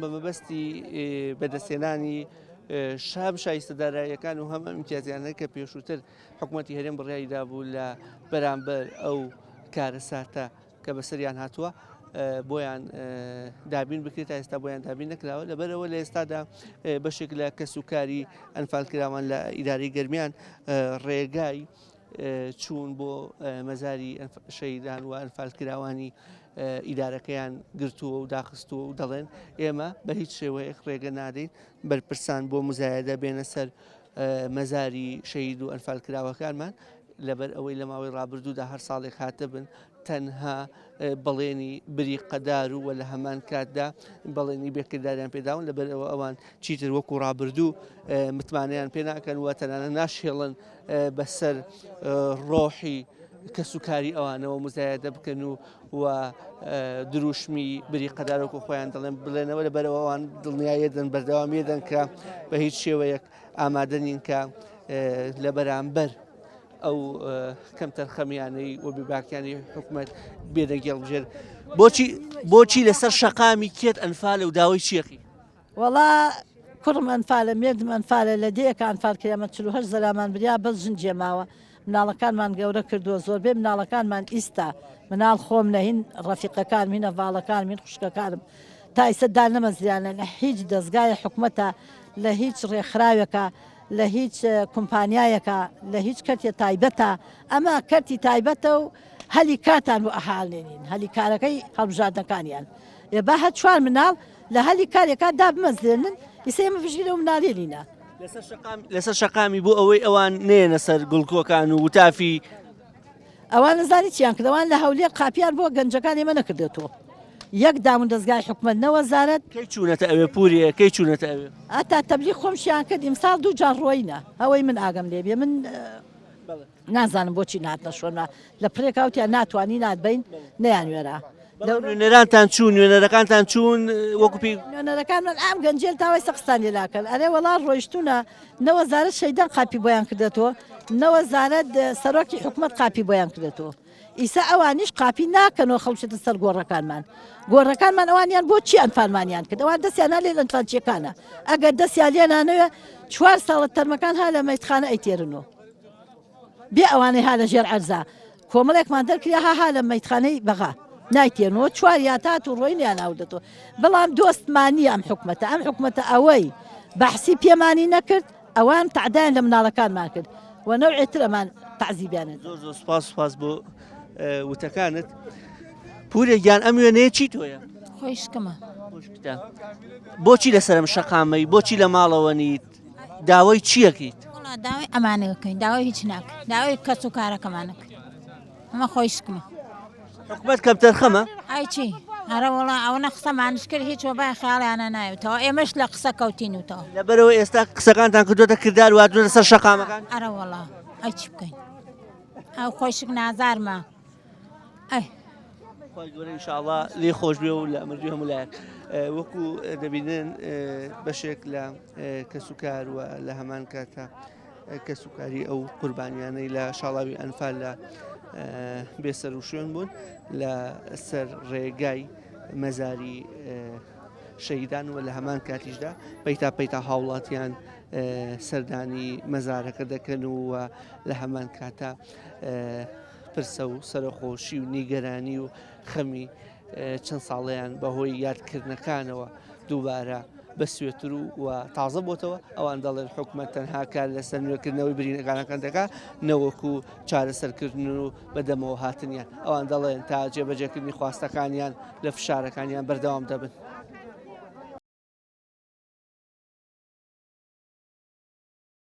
بە مەبەستی بەدەستهێنانی شام شایستە داراییەکان و هەم ئەم ئیمتیازیانە کە پێشووتر حکوومەتی هەرێم بڕیاری دابوو لە بەرامبەر ئەو کارەساتە کە بەسەریان هاتووە بۆیان دابین بکرێت تا ئێستا بۆیان دابین نەکراوە لەبەرەوە لە ئێستادا بەشێک لە کەس و کاری ئەنفالکراوان لە ئیدارەی گەرمیان ڕێگای چوون بۆ مەزاری شەیدان و ئەنفالکراوانی ئیدارەکەیان گرتووە و داخستووە و دەڵێن ئێمە بە هیچ شێوەیەک ڕێگە نادەین بەرپرسان بۆ مزایدە بێنە سەر مەزاری شەهید و ئەنفالکراوەکانمان لەبەر ئەوەی لە ماوەی ڕابردوودا هەر ساڵێک هاتبن تەنها بەڵێنی بریقەدار و لە هەمان کاتدا بەڵێنی بێکرداریان پێداون لەبەرئەوە ئەوان چیتر وەکو ڕابردوو متمانەیان پێ ناکەن و تەنانە ناشێڵن بەسەر ڕۆحی کەسوکاری ئەوانەوە مزایدە بکەن و و دروشمی بریقەدار وەکو خۆیان دەڵێن بڵێنەوە لەبەرەوە ئەوان دڵنیاییەدەن بەردەوامیەدەن کە بە هیچ شێوەیەک ئامادە نین کە لە بەرامبەر ئەو کەمتەرخەمیانەی و بێباکیانی حکومەت بێدەنگی هەڵبژێر بۆچی بۆچی لەسەر شەقامی کێت ئەنفالە و داوای چیەکەی؟ وەڵا کوڕم ئەنفالە مێردم ئەنفالە لە دێیەکە ئەنفال کرا ئەمە 48 زەلامان بریا بەس ژن جێماوە مناڵەکانمان گەورە کردووە زۆربەی مناڵەکانمان ئیستا مناڵ خۆم نە هین ڕەفیقەکانم هین هەڤاڵەکانم هین خوشکەکانم تا ئیستا دانەمەزریانە لە هیچ دەزگای حکومەتە لە هیچ ڕێکخراوێکە لە هیچ کومپانیایەکە لە هیچ کەرتێ تایبەتە ئەمە کەرتی تایبەتە و هەلی کارتان بۆ ئەهالێنین هەلی کارەکەی هەڵبژاردنەکانیان ئێ با هەر چوار مناڵ لە هەلی کارێکا دابمەزرێنن ئیسە ئێمە پشتگیری ئەو مناڵیە نینە. لەسەر شەقام لەسەر شەقامی بۆ ئەوەی ئەوان نەیەنە سەر گوڵکۆکان و وتافی. ئەوان نەزانی چیان کرد ئەوان لە هەولێر قاپیان بۆ گەنجەکان ئێمە نەکردێتەوە یەک دام و دەزگای حکومەت نە وەزارەت. کەی چوونەتە ئەوێ پوریە کەی چوونەتە ئەوێ؟ هەتا تەبلیغ خۆمشیان کرد ئیمساڵ دوو جار ڕۆینە ئەوەی من ئاگەم لێ بێ من نازانم بۆچی ناتنە شۆنا لە پرێکا وتیان ناتوانی ناتبەین نەیانوێرا. نوێنەرانتان چوون نوێنەرەکانتان چوون وەکو پێی نوێنەرەکانمان ئەم گەنجێل تاوای سەقستان لێلاکەن ئەرێ وەڵا ڕۆیشتونە نە وەزارەت شەیدان قاپی بۆیان کردێتەوە نە وەزارەت سەرۆکی حکومەت قاپی بۆیان کردێتەوە ئیسا ئەوانیش قاپی ناکەنەوە خەڵچێتە سەر گۆڕەکانمان گۆڕەکانمان ئەوانیان بۆ چی ئەنفالمانیان کرد ئەوان دەستیان لێ ئەنفالچیەکانە ئەگەر دەستیان لێنانەوێ چوار ساڵە تەرمەکان ها لە مەیتخانە ئەیتێرنەوە بێ ئەوانەی ها لە ژێر عەرزا کۆمەڵێکمان دەرکرا ها ها لە مەیتخانەی بەغا نایتێنەوە چوار یا تات و ڕۆینیان هاوردەتەوە بەڵام دۆستمان نییە ئەم حکومەتە ئەم حکومەتە ئەوەی بەحسی پێمانی نەکرد ئەوان تەعدایان لە مناڵەکانمان کرد و نەوعێ تر ئەمان تەعزیبیان زۆر زۆر سپاس سپاس بۆ وتەکانت پورێ گیان ئەم وێنەیە چی تۆیە خۆیشکمە خۆشکتە بۆچی لەسەرم شەقامەی بۆچی لە ماڵەوە نیت داوای چیەکەیت؟ وەڵا داوای ئەمانە بکەین داوای هیچ ناکەین داوای کەس و کارەکەمانەکەین ئەمە خۆیشکمە حکومەت کەمتەرخەمە؟ ئای چی ئەرە وەڵا ئەوەنە قسەمانش کرد هیچ وەبای خەیاڵیانە نایەتەوە ئێمەش لە قسە کەوتین وتەوە لەبەرەوە ئێستا قسەکانتان کردوتە کردار واتوونە سەر شەقامەکان ئەرە وەڵا ئەی چی بکەین ئەو خۆشک نازارمە ئەی خوای گەورە ان شاء الله لێ خۆش بێ و لە مردوی هەموو لایەک وەکو دەبینن بەشێک لە کەسوکار و لە هەمان کاتە کەسوکاری ئەو قوربانیانەی لە شاڵاوی ئەنفال لە بێسەر و شوێن بوون لە سەر ڕێگای مەزاری شەیدان و لە هەمان کاتیشدا پەیتا پەیتا هاوڵاتیان سەردانی مەزارەکە دەکەن و لە هەمان کاتە پرسە و سەرەخۆشی و نیگەرانی و خەمی چەند ساڵەیان بەهۆی یادکردنەکانەوە دووبارە بەسوێتر و و تازە بۆتەوە ئەوان دەڵێن حکومەت تەنها کار لەسەر نوێکردنەوەی برینەکانەکان دەکا نەوەکو چارەسەرکردن و بەدەمەوە هاتنیان ئەوان دەڵێن تا جێبەجێکردنی خواستەکانیان لە فشارەکانیان بەردەوام دەبن.